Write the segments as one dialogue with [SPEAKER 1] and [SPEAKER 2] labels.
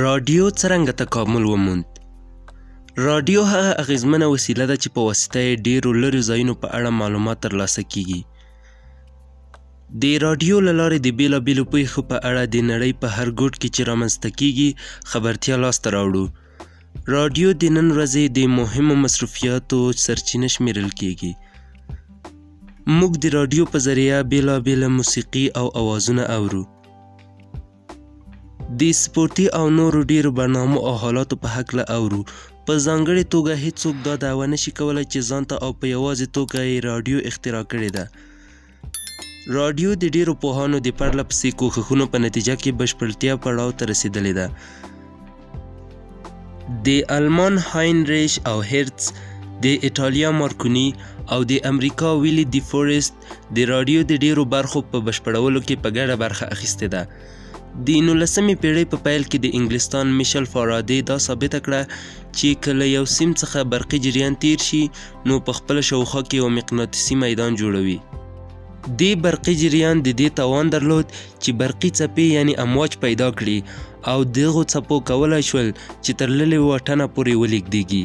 [SPEAKER 1] راډیو څرنګه تکامل وموند؟ راډیو هغه اغیزمنه وسیله ده چې په واسطه یې ډیرو لرې ځایونو په اړه معلومات ترلاسه کیږي. د راډیو له لارې د بیلابیلو پیښو په اړه د نړۍ په هر ګوټ کې چې رامنځته کیږي خبرتیا لاسته راوړو. راډیو د نن ورځې د مهمو مصروفیاتو سرچینه شمیرل کیږي. موږ د راډیو په ذریعه بیلابیله موسیقي او اوازونه اورو. د سپورتي او نورو ډیرو برنامو او حالاتو په هکله اورو. په ځانګړې توګه هیڅوک دا دعوه نشي کولی چې ځانته او په یوازې توګه یې راډیو اختراع کړې ده. راډیو د ډیرو پوهانو د پرله پسې کوښښونو په نتیجه کې بشپړتیا پړاو ته رسیدلې ده. د المان هاینریش او هرتز، د ایټالیا مارکوني او د امریکا ویلي دی فورست د راډیو د ډیرو برخو په بشپړولو کې په ګډه برخه اخیستې ده. د 19مې پیړۍ په پیل کې د انګلستان میشل فارادې دا ثابته کړه چې که له یو سیم څخه برقي جریان تیر شي نو په خپله شاوخوا کې یو مقناطیسي میدان جوړوي. دې برقي جریان د دې توان درلود چې برقي څپې یعنی امواج پیدا کړي او دغو څپو کولای شول چې تر لرې واټنه پورې ولیږدیږي.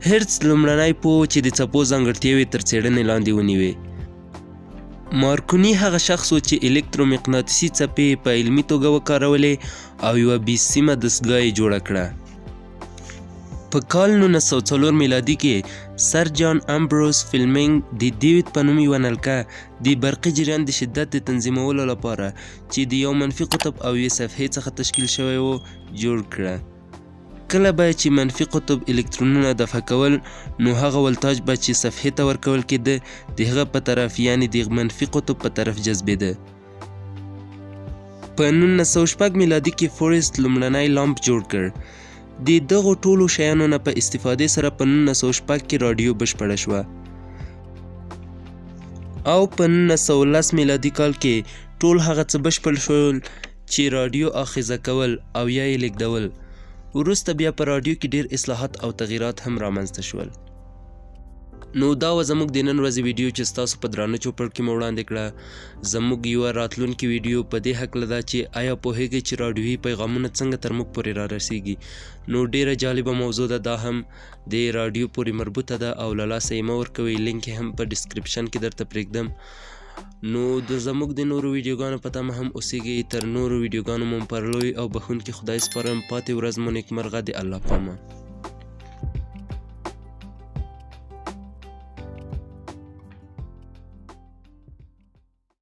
[SPEAKER 1] هرتز لومړنی پوه و چې د څپو ځانګړتیاوې تر څېړنې لاندې ونیوې. مارکوني هغه شخص و چې الکترومقناطیسي څپې یې په علمي توګه وکارولې او یوه بې سیمه دستګاه یې جوړه کړه. په کال 1904 میلادي کې سر جان امبروس فلمینګ د دیوید په نوم یوه نلکه د برقي جریان د شدت د تنظیمولو لپاره چې د یو منفي قطب او یوې صفحې څخه تشکیل شوی و جوړ کړه. کله به چې منفي قطب الکترونونه دفع کول نو هغه ولتاج به چې صفحې ته ورکول کېده د هغه په طرف یعنی د منفي قطب په طرف جذبېده. په 1906 میلادي کې فورست لومړنی لامپ جوړ کړ. د دغو ټولو شیانو نه په استفادې سره په 1906 کې راډیو بشپړه شوه او په 1910 میلادي کال کې ټول هغه څه بشپړ شول چې راډیو آخذه کول او یا یې لیږدول. وروسته بیا په راډیو کې ډیر اصلاحات او تغیرات هم رامنځته شول. نو دا وه زموږ د نن ورځې ویډیو چې ستاسو په درانه چوپړ کې مو وړاندې کړه. زموږ یوه راتلونکې ویډیو په دې هکله ده چې ایا پوهیږئ چې راډیويي پیغامونه څنګه تر موږ پورې را رسیږي. نو ډیره جالبه موضوع ده، دا هم د راډیو پورې مربوطه ده او له لاسه یې مه ورکوئ. لینک یې هم په ډسکرپشن کې درته پرېږدم. نو د زموږ د نورو ویډیوګانو په تمه هم اوسیږئ. تر نورو ویډیوګانو مو پر لوی او بخښونکي خدای سپارم. پاتې ورځ مو نیکمرغه، د الله پامان.